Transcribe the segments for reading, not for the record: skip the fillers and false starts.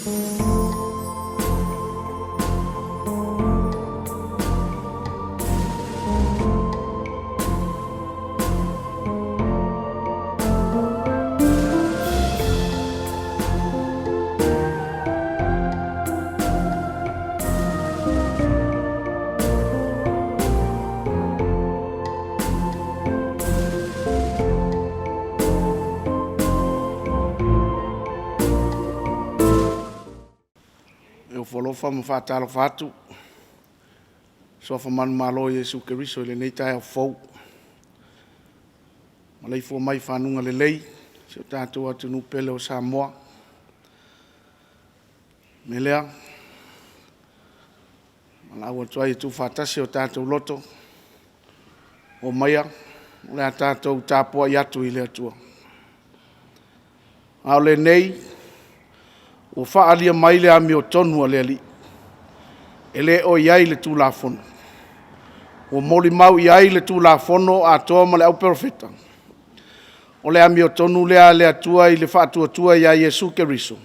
E ofo alofa ma faatalofa atu i le Suafa manumalo o Iesu Keriso i lenei taeao fou. Ua maleifua mai i faguga lelei si o tatou atunuu pele o Samoa. O le mea lea, e valaau atu ai e tuufaatasi o tatou loto, omaia o le a tatou tapuai atu i le Atua. A o lenei, ua faaalia mai le amiotonu a le Alii, e le o i ai le Tulafono. Ua molimau i ai le Tulafono atoa ma le auperofeta, o le amiotonu lea a le Atua i le faatuatua ia Iesu Keriso,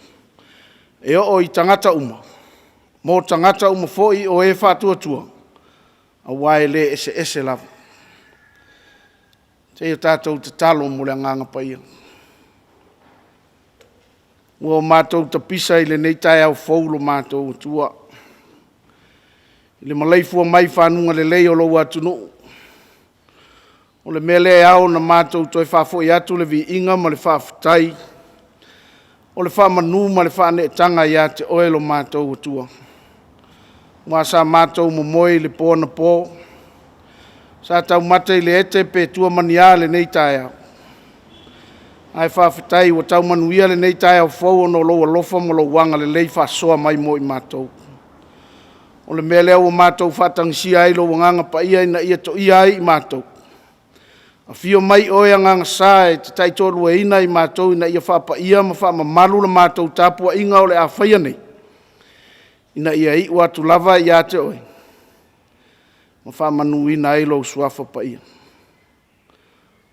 e oo i tagata uma, mo tagata uma foi o e faatuatua, aua e le eseese lava. Se i o tatou tatalo mo le Agaga Paia. Ua matou tapisa i lenei taeao fou lo matou Atua, i le maleifua mai i faguga lelei o lou atunuu. O le mea lea e ao ona matou toe faafoi atu le viiga ma le faafetai, o le faamanu ma le faaneetaga ia te Oe lo matou Atua, aua sa matou momoe i le po anapo, sa taumate i le ete pe tua ma ni a lenei taeao, ae faafetai ua tau manuia lenei taeao fou ona o lou alofa ma lou agalelei faasoa mai mo i matou. O le mea lea ua matou faatagisia ai lou Agaga Paia ina ia toia ai i matou. Afio mai oe Agaga Sa e te taitoaluaina i matou ina ia faapaia ma faamamalu le matou tapuaiga o le a faia nei, ina ia iu atu lava ia te Oe ma faamanuina ai lou Suafa Paia.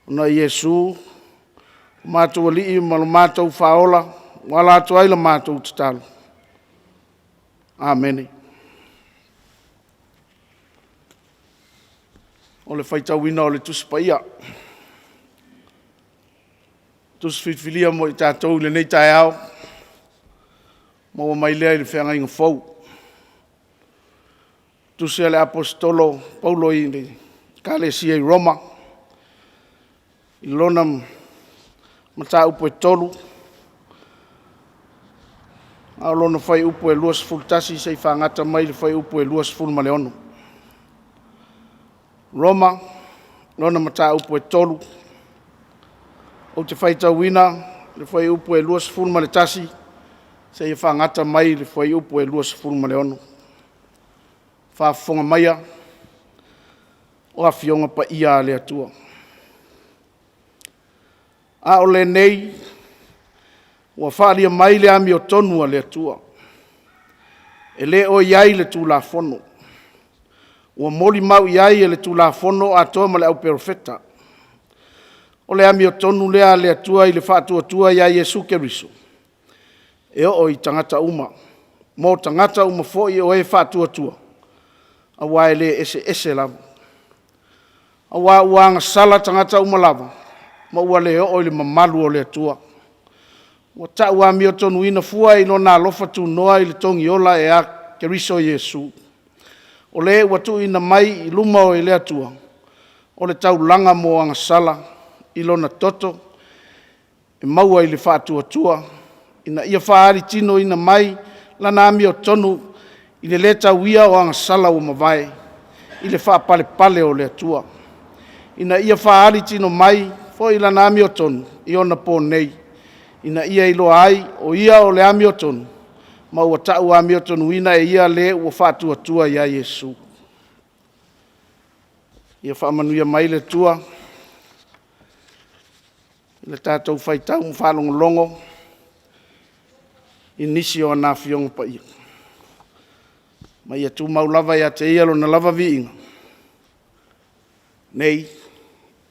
Ona o Iesu lo matou Alii ma lo matou Faaola, ua ala atu ai la matou tatalo. Amene. O le faitauina o le Tusi Paia, Tusi Filifilia mo i tatou i lenei taeao, maua mai lea i le Feagaiga Fou. Tusi a le Aposetolo Paulo i le Ekalesia i Roma, i lona mataupu e 3, a o lona fuaiupu e 21 seia fagata mai i le fuaiupu e 26. Roma, lona mataupu e 3. Ou te faitauina le fuaiupu e 21 seia fagata mai i le fuaiupu e 26. Faafofoga maia o Afioga Paia a le Atua. A o lenei, ua faaalia mai le amiotonu a le Atua, e le o i ai le Tulafono. Ua molimau i ai le Tulafono atoa ma le auperofeta. O le amiotonu lea a le Atua i le faatuatua ia Iesu Keriso, e oo i tagata uma, mo tagata uma foi o e faatuatua, aua e le eseese lava. Aua ua agasala tagata uma lava, ma ua le oo i le mamalu o le Atua. Ua tau amiotonu fua i Lona alofa tunoa i le togiola ia Keriso Iesu. O Le ua tuuina mai i luma o le Atua o le taulaga mo agasala i lona toto e maua i le faatuatua, ina ia faaali tinoina mai Lana amiotonu i le le tauia o agasala ua mavae, i le faapalepale o le Atua, ina ia faaali tino mai foi Lana amiotonu i onapo nei, ina ia iloa ai o Ia o le amiotonu, ma ua tau amiotonu e Ia le ua faatuatua ia Iesu. Ia faamanuia mai le Atua i le tatou faitau ma faalogologo i nisi o ana Afioga Paia, ma ia tumau lava ia te Ia Lona lava viiga, nei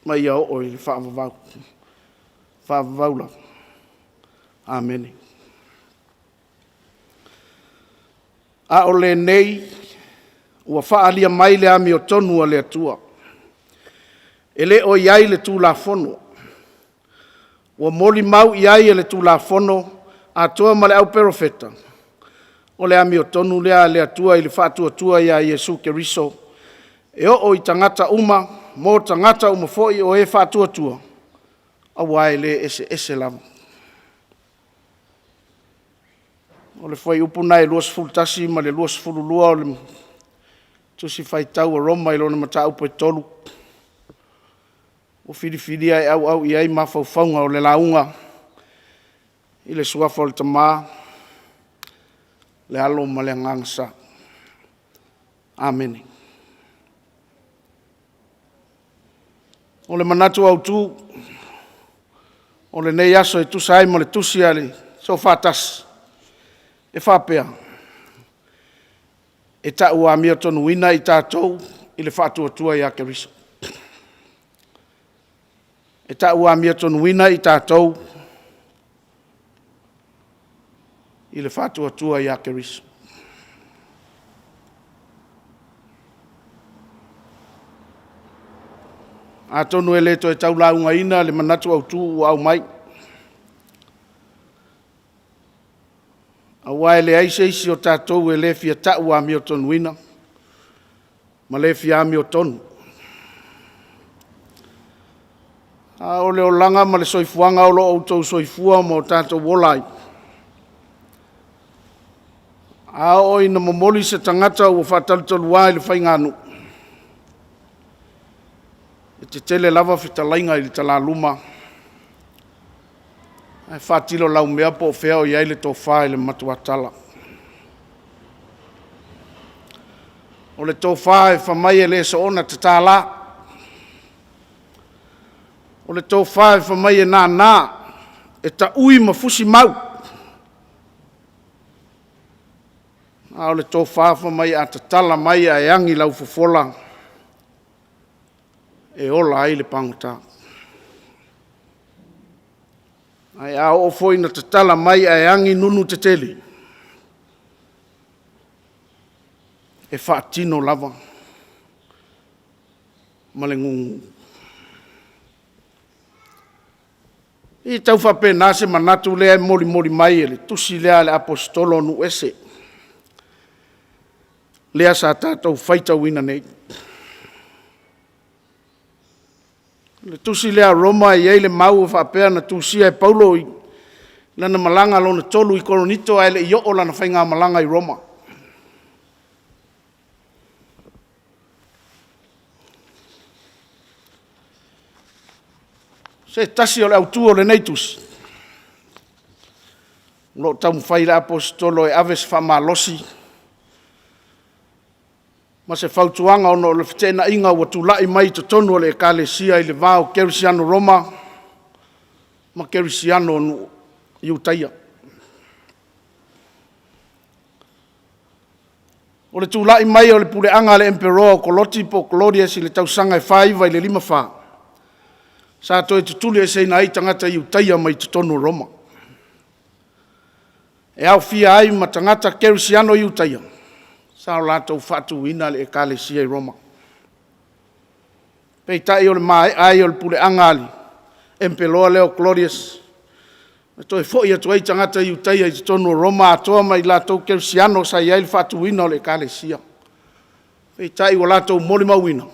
ma ia oo i le faavavau, faavavau lava. Amene. A o lenei ua faaalia mai le amiotonu a le Atua, e le o i ai le Tulafono. Ua molimau i ai le Tulafono atoa ma le auperofeta, o le amiotonu lea a le Atua i le faatuatua ia Iesu Keriso e oo i tagata uma, mo tagata uma foi o e faatuatua, aua e le eseese lava. O le fuaiupu lena e 21 ma le 22 o le Tusi Faitau a Roma i lona mataupu e 3, ua filifilia e auau i ai mafaufauga o le lauga i le Suafa o le Tama, le Alo ma le Agaga Sa. Amene. O le manatu autu o lenei aso e tusa ai ma le tusi a le Soofaatasi, e faapea, e tau amiotonu i tatou i le faatuatua ia Keriso. E tau amiotonu i tatou i le faatuatua ia Keriso. Atonu e le toe tau laugaina le manatu autu ua aumai, aua e leai se isi o tatou e le fia tau amiotonuina ma le fia amiotonu. A o le olaga ma le soifuaga o lo o outou soifua ma o tatou ola ai, a oo ina momoli se tagata ua faatalutalua i le faiganuu, e tetele lava fetalaiga i le talaluma ae faatilo laumea po o fea o i ai le tofa i le matuatala. O le tofa e fai mai e le soona tatala, o le tofa e fai mai e nana, e taui ma fusi mau, a o le tofa fai mai a tatala mai ae agi lau fofola, e ola ai le pagota. Ae a oo foi ina tatala mai ae agi nunu tetele, e faatino lava ma le gugu. E tau faapena se manatu lea e molimoli mai e le tusi lea a le Aposetolo o Nuu ese, lea sa tatou faitauina nei. O le tusi lea a Roma e i ai le mau e faapea na tusia e Paulo i lana malaga lona tolu i Korinito ae le i oo lana faigamalaga i Roma. O se tasi o le autu o lenei tusi, o lo o taumafai le Aposetolo e ave se faamalosi ma se fautuaga ona o le feteenaiga ua tulai mai i totonu o le ekalesia i le va o Kerisiano Roma ma Kerisiano Iutaia. O le tulai mai o le puleaga a le Emperoa o Koloti po o Claudius i le tausaga e 49 i le 54, sa toe tutulieseina ai tagata Iutaia mai totonu o Roma, e aofia ai ma tagata kerisiano Iutaia sa o latou faatuina le ekalesia i Roma. Peitai o le maea ai o le puleaga a le Emperoa lea o Claudius, na toe foi atu ai tagata Iutaia i totonu o Roma atoa ma i latou kerisiano sa i ai le faatuina o le ekalesia. Peitai ua latou molimauina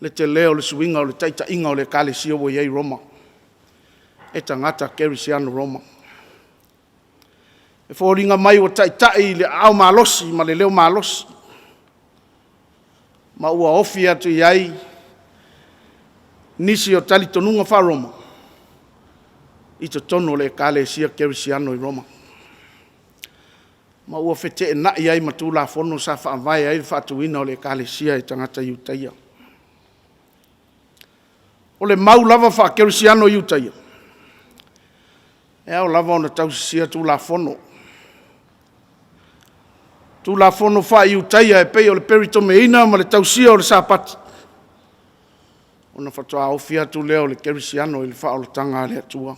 le tele o le suiga o le taitaiga o le ekalesia ua i ai Roma, e tagata kerisiano Roma. E foliga mai ua taitai i le aao malosi ma le leo malosi, ma ua ofi atu i ai nisi o talitonuga faa-Roma i totonu o le ekalesia kerisiano i Roma. Ma ua feteenai ai ma Tulafono sa faavae ai le faatuina o le ekalesia e tagata Iutaia. O le mau lava faakerisiano Iutaia, e ao lava ona tausisia Tulafono, Tulafono faa-Iutaia e pei o le peritomeina ma le tausia o le Sapati, ona faatoa ofi atu lea o le kerisiano i le faaolataga a le Atua.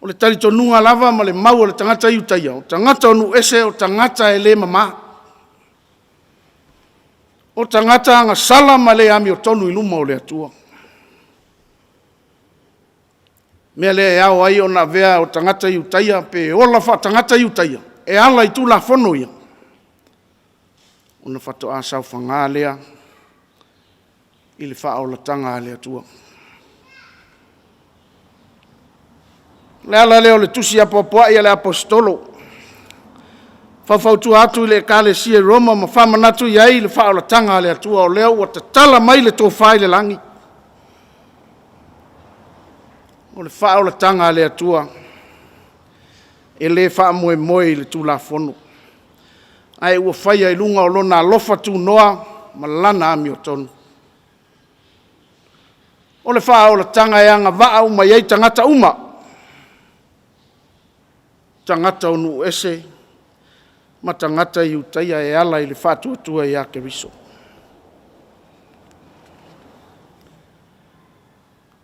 O le talitonuga lava ma le mau a le tagata Iutaia, o tagata o nuu ese o tagata e le mama. O tagata agasala ma le amiotonu i luma o le Atua. O le mea lea e ao ai ona avea o tagata Iutaia pe ola faatagata Iutaia e ala i Tulafono ia, ona faatoa saofaga lea i le faaolataga a le Atua. O le ala lea o le tusi apoapoai a le Aposetolo, faufautua atu i le ekalesia i Roma ma faamanatu i ai le faaolataga a le Atua, o lea ua tatala mai le tofa i le lagi. O le faaolataga a le Atua, e le faamoemoe i le Tulafono, ae ua faia i luga o Lona alofa tunoa ma Lana amiotonu. O le faaolataga e agavaa uma i ai tagata uma, tagata o nuu ese ma tagata Iutaia e ala i le faatuatua ia Keriso.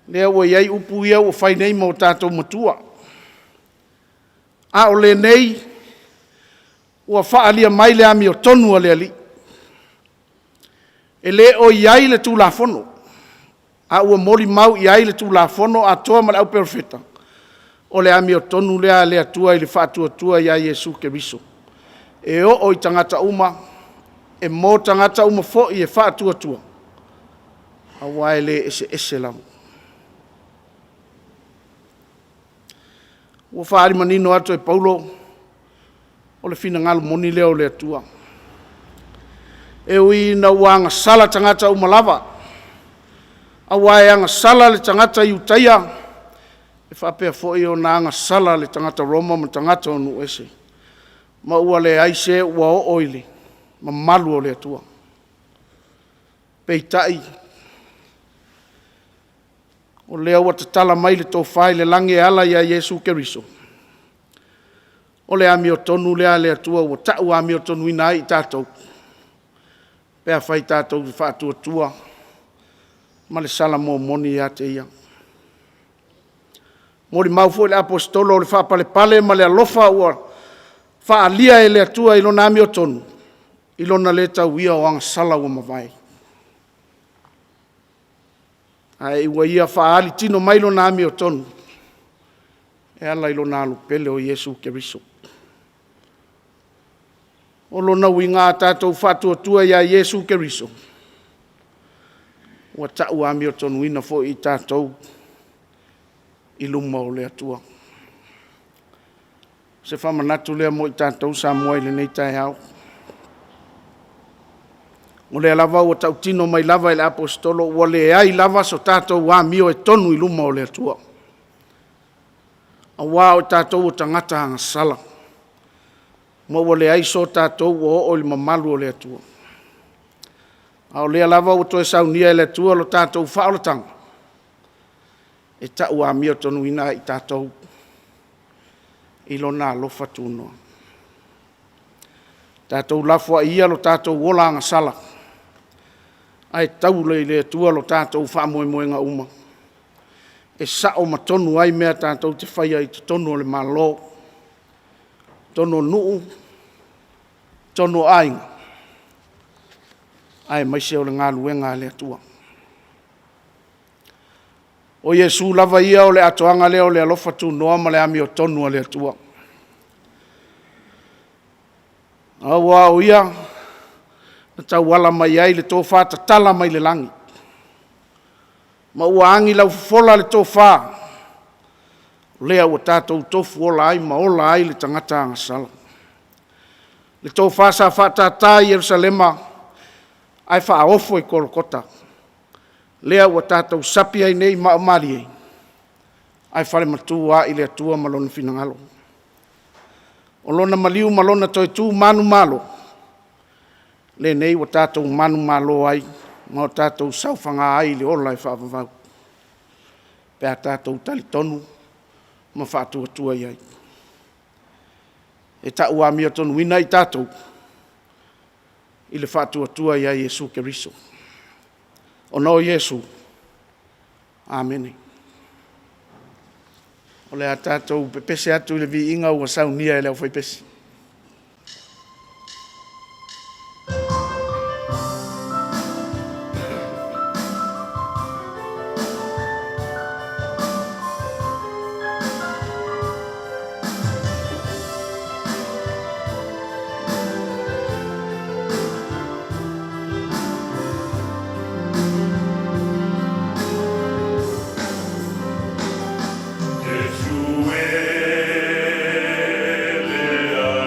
Lea ua i ai upu ia ua fai nei ma o tatou matua, a o lenei ua faaalia mai le amiotonu a le Alii. E le o i ai le Tulafono, a ua molimau i ai le Tulafono atoa ma le auperofeta, o le amiotonu lea a le Atua i le faatuatua ia Iesu Keriso, e oo i tagata uma, e mo tagata uma foi e faatuatua, aua e le eseese lava. Ua faaali manino atu e Paulo, o le finagalo moni lea o le Atua. E ui ina ua agasala tagata uma lava, aua e agasala le tagata Iutaia, e faapea foi ona agasala le tagata Roma ma tagata o nuu ese, ma ua leai se ua oo i le mamalu o le Atua. Peitai, o lea ua tatala mai le tofa i le lagi e ala ia Iesu Keriso, o le amiotonu lea a le Atua ua tau amiotonuina ai i tatou, pe afai tatou te faatuatua ma le salamo moni ia te Ia. E molimau foi le Aposetolo o le faapalepale ma le alofa ua faaalia e le Atua i Lona amiotonu, i Lona le tauia o agasala ua mavae. Ae ua Ia faaali tino mai Lona amiotonu e ala i Lona alo pele o Iesu Keriso. O lona uiga a tatou faatuatua ia Iesu Keriso, ua tau amiotonuina foi i tatou i luma o le Atua. O se faamanatu lea mo i tatou Samoa i lenei taeao. O lea lava ua tautino mai lava e le Aposetolo ua leai lava so tatou amio e tonu i luma o le Atua, aua o tatou o tagata agasala, ma ua leai so tatou ua oo i le mamalu o le Atua. A o lea lava ua toe saunia e le Atua lo tatou faaolataga, e tau amiotonuina ai i tatou i Lona alofa tunoa. Tatou lafoai ia lo tatou ola agasala, ae taula i le Atua lo tatou faamoemoega uma, e sao ma tonu ai mea tatou te faia i totonu o le Malo, totonu o nuu, totonu o aiga, aemaise o le galuega a le Atua. O Iesu lava ia o le atoaga lea o le alofa tunoa ma le amiotonu a le Atua. Aua o Ia na tauala mai ai le tofa tatala mai le lagi, ma ua agilaufofola le tofa, lea ua tatou tofuola ai ma ola ai le tagata agasala. Le tofa sa faatata i Yerusalema ae faaofo i Kolokota, lea ua tatou sapi ai nei i maa o malie, ae falematu lava i le Atua ma Lona finagalo. O Lona maliu ma Lona toe tu manumalo, lenei ua tatou manumalo ai ma o tatou saofaga ai i le ola e faavavau, pe a tatou talitonu ma faatuatua i ai. E tau amiotonuina i tatou i le faatuatua ia Iesu Keriso. Ona o Iesu. Amene. O le a tatou pepese atu i le viiga ua saunia e le aufaipese. Iesu e le.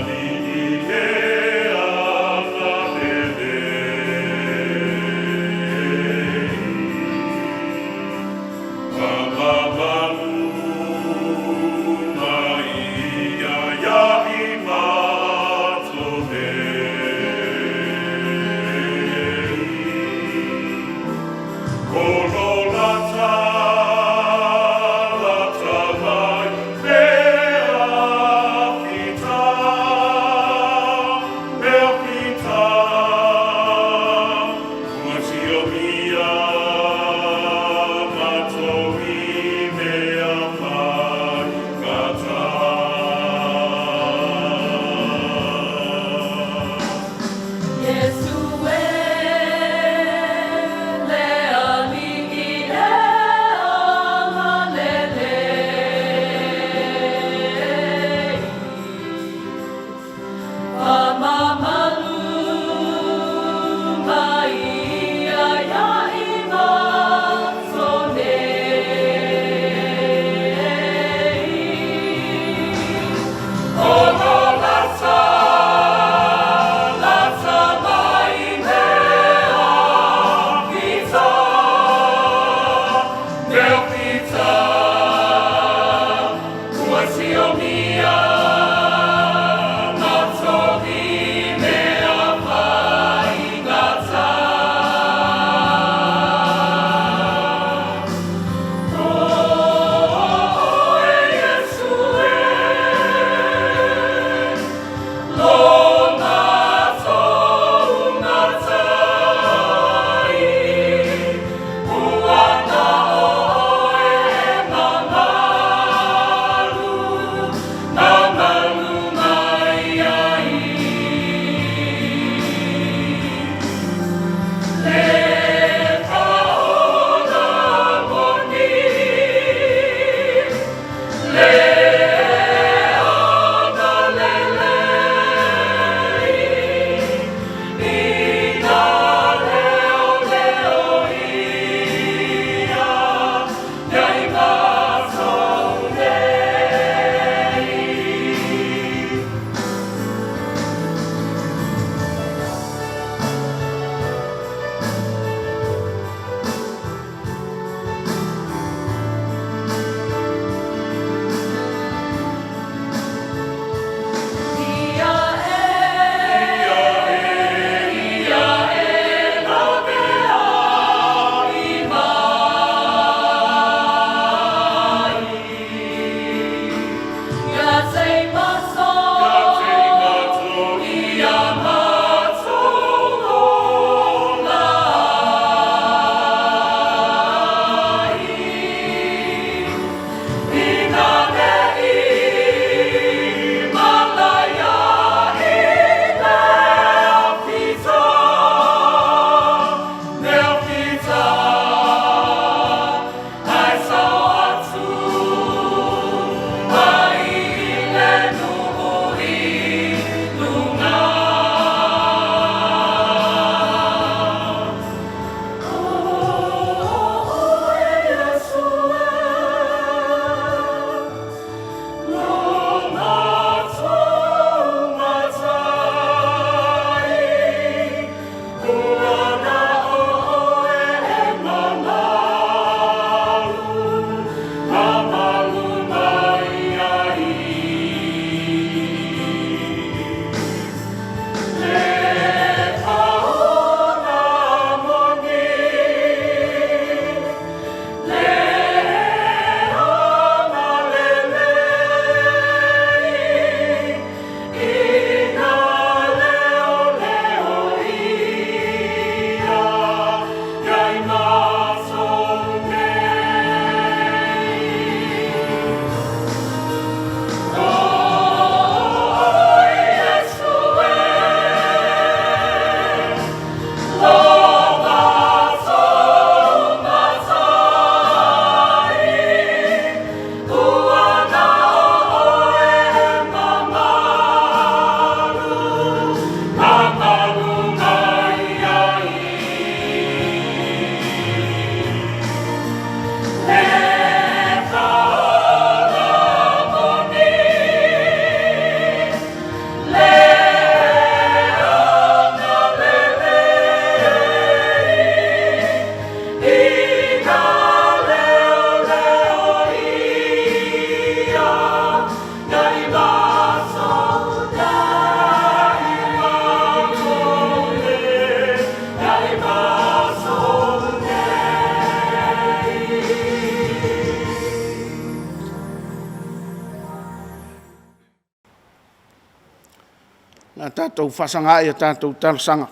Le a tatou faasaga ae i a tatou talosaga.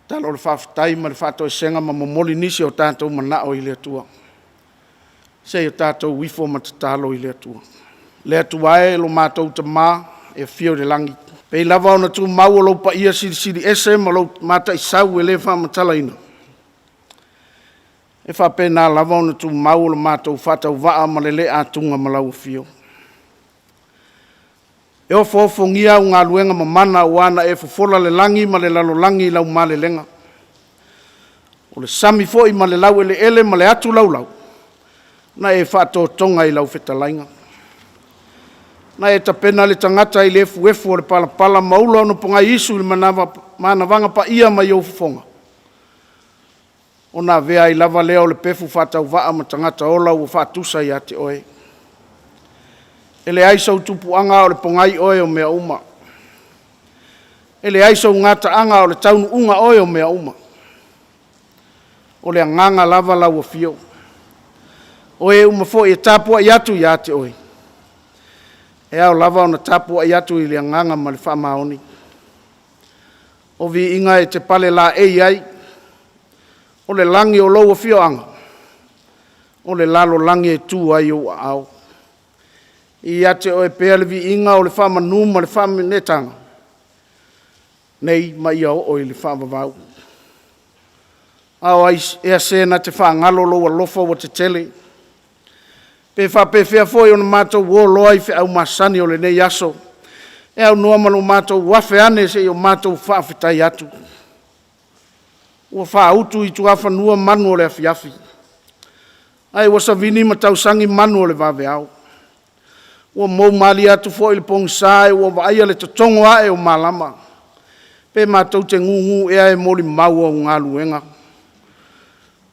Tatalo o le faafetai ma le faatoesega ma momoli nisi o tatou manao i le Atua. Se i o tatou ifo ma tatalo i le Atua. Le Atua e lo matou Tama e afio i le lagi, e pei lava ona tumau lou paia silisili ese ma lou mataisau e le faamatalaina, e faapena lava ona tumau lo matou faatauvaa ma le le atuga ma lau afio. E ofoofogia au galuega mamana aua na e fofola le lagi ma le lalolagi i lau malelega. O le sami foi ma le laueleele ma le atu laulau, na e faatotoga i lau fetalaiga. Na e tapena le tagata i le efuefu o le palapala ma ula ona pogaiisu i le manavaga paia mai ou fofoga, ona avea ai lava lea o le pefu faatauvaa ma tagata ola ua faatusa ia te oe. E leai sou tupuaga a o le pogai oe o mea uma. E leai sou gataaga a o le taunuuga oe o mea uma. O le agaga lava lau afio. O e uma foi e tapuai atu ia te oe, e ao lava ona tapuai atu i le agaga ma le faamaoni. O viiga e te palelaei ai, o le lagi o lou afioaga, o le lalolagi e tu ai ou aao. Ia te oe pea le viiga o le faamanu ma le faaneetaga, nei ma ia oo i le faavavau. A o ai ea se na te faagalo lou alofa ua tetele? Pe faapefea foi ona matou o loa i feau masani o lenei aso e aunoa ma lo matou afe ane se i o matou faafetai atu. Ua faautu i tuafanua manu o le afiafi, ae ua savini ma tausagi manu o le vaveao. Ua mou malie atu foi le pogisa ae ua vaaia le totogo ae o malama. Pe matou te gugu ea e molimau au galuega?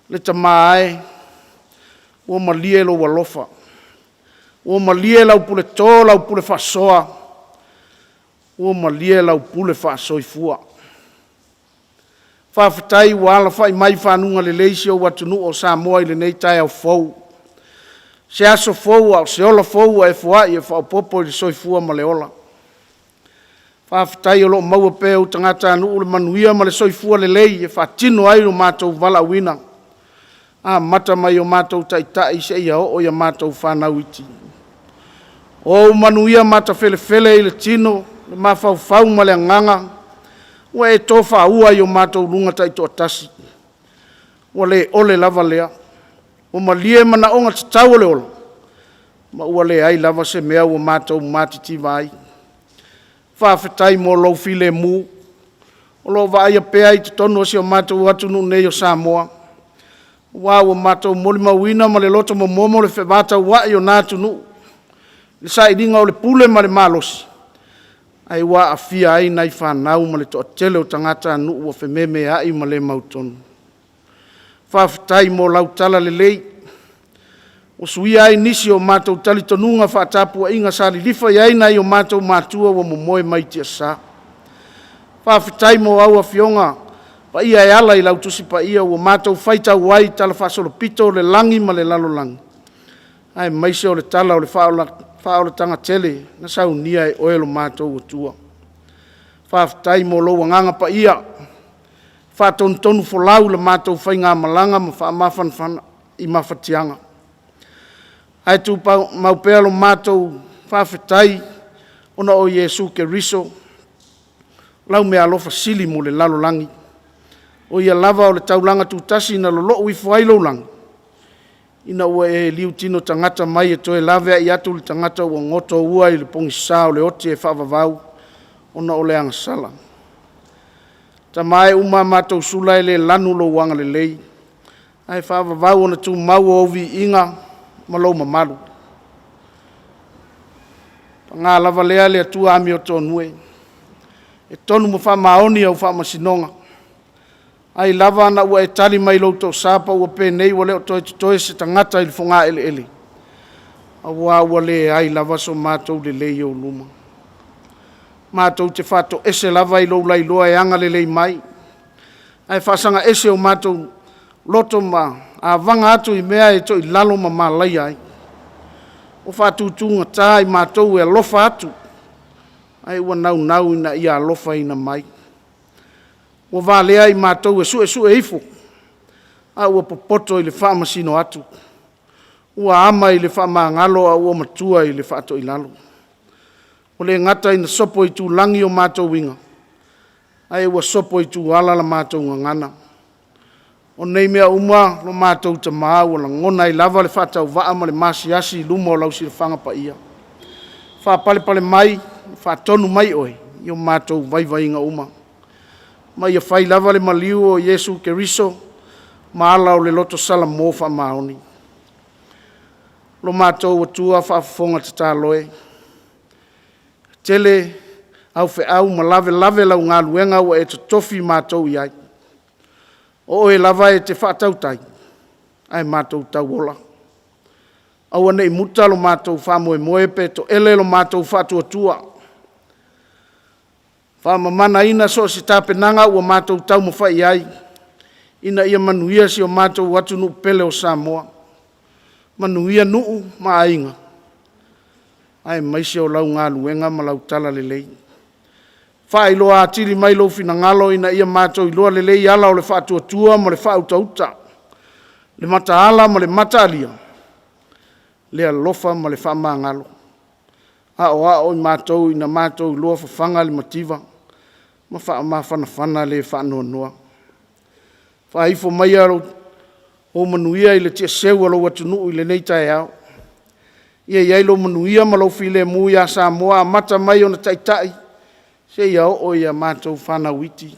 Le Tama e, ua malie lou alofa, ua malie lau puleto, lau pule faasoa, ua malie lau pule faasoifua. Faafetai ua alafai mai i fanuga lelei si ou atunuu o Samoa i lenei taeao fou, se aso fou a o se ola fou ua e foai e faaopoopo i le soifua ma le ola. Faafetai o lo o maua pea e ou tagatanuu le manuia ma le soifua lelei e faatino ai lo matou valaauina, amata mai o matou taitai seia oo ia matou fanau iti. O ou manuia matafelefele i le tino, le mafaufau ma le agaga ua e tofaua i o matou luga taitoatasi, ua le ole lava lea. Ua malie manaoga tatau o le ola, ma ua leai lava se mea ua matou matitiva ai. Faafetai mo lou filemu o lo o vaaia pea i totonu o si o matou atunuu nei o Samoa, aua ua matou molimauina ma le loto momomo le fevatauai o na atunuu i le sailiga o le pule ma le malosi, ae ua aafia ai nai fanau ma le toatele o tagatanuu ua fememeai ma le mautonu. Faafetai mo lau talalelei ua suia ai nisi o matou talitonuga faatapuaiga sa lilifa i ai nai o matou matua ua momoe mai tiasa. Faafetai mo au Afioga Paia e ala i lau Tusi Paia ua matou faitau ai i talafaasolopito o le lagi ma le lalolagi, aemaise o le tala o le faaolataga tele na saunia e Oe lo matou Atua. Faafetai mo lou Agaga Paia e faatonutonufolau i la matou faigamalaga ma faamafanafana i mafatiaga. Ae tumau pea lo matou faafetai ona o Iesu Keriso, o lau meaalofa sili mo le lalolagi. O Ia lava o le taulaga tutasi na lolou ifo ai lou lagi, ina ua e liutino tagata mai e toe laveai atu le tagata ua gotoua i le pogisa o le oti e faavavau ona o le agasala. Tama e, e uma a matou sula e le lanu lou agalelei, ae faavavau ona tumau ou viiga ma lou mamalu. Paga lava lea le Atua amiotonu e, e tonu ma faamaoni au faamasinoga. Ai lava ina ua e tali mai i lou toasa pa ua penei ua le o toe totoe se tagata i le fogaeleele, aua ua leai lava so matou lelei i ou luma. Matou te faatoese lava i lou lailoa e agalelei mai, ae faasaga ese o matou loto ma avaga atu i mea e toilalo ma malaia ai. Ua faatutugata i matou e alofa atu, ae ua naunau ina ia alofaina mai. Ua valea i matou e suesue ifo, a ua popoto i le faamasino atu. Ua ama i le faamagalo ae ua matua i le faatoilalo. Ua le gata ina sopoitulagi o matou uiga, ae ua sopoituala la matou gagana. O nei mea uma lo matou Tama ua lagona ai lava le faatauvaa ma le masiasi i luma o lau silafaga paia. Faapalepale mai ma faatonu mai Oe i o matou vaivaiga uma, ma ia fai lava le maliu o Iesu Keriso ma ala o le loto salamo faamaoni. Lo matou Atua faafofoga tatalo e, e tele au feau ma lavelave lau galuega ua e totofi matou i ai. O Oe lava e te faatautai ae matou tauola. Aua ne i muta lo matou faamoemoe pe toele lo matou faatuatua. Faamamanaina so o se tapenaga ua matou taumafai i ai ina ia manuia si o matou atunuu pele o Samoa. Manuia nuu ma aiga, aemaise o lau galuega ma lau talalelei. Faailoa atili mai lou finagalo ina ia matou iloa lelei ala o le faatuatua ma le faautauta, le mataala ma le mataalia, le alofa ma le faamagalo. Aoao i matou ina matou iloa fafaga le mativa ma faamafanafana le faanoanoa. Faaifo maia ou manuia i le tiaseu o lou atunuu i lenei taeao. Ia i ai lou manuia ma lou filemu ia Samoa, amata mai i ona taitai seia oo ia matou fanau iti.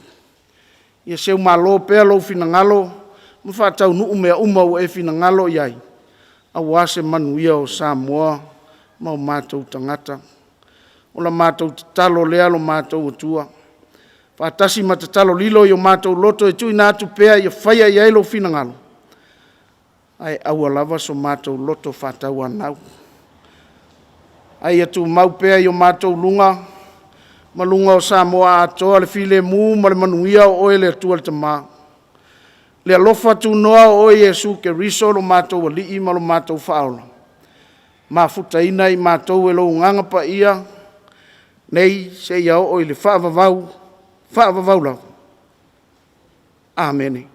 Ia seumalo pea lou finagalo ma faataunuu mea uma ua e finagalo i ai aua se manuia o Samoa ma o matou tagata. O la matou tatalo lea lo matou Atua, faatasi ma tatalo lilo i o matou loto e tuuina atu pea ia faia i ai lou finagalo, ae aua lava so matou loto faatauanau, ae ia tumau pea i o matou luga ma luga o Samoa atoa le filemu ma le manuia o Oe le Atua le Tama, le alofa tunoa o Oe Iesu Keriso lo matou Alii ma lo matou Faaola, mafutaina i matou e lou Agaga Paia, nei seia oo i le faavavau, faavavau lava. Amene.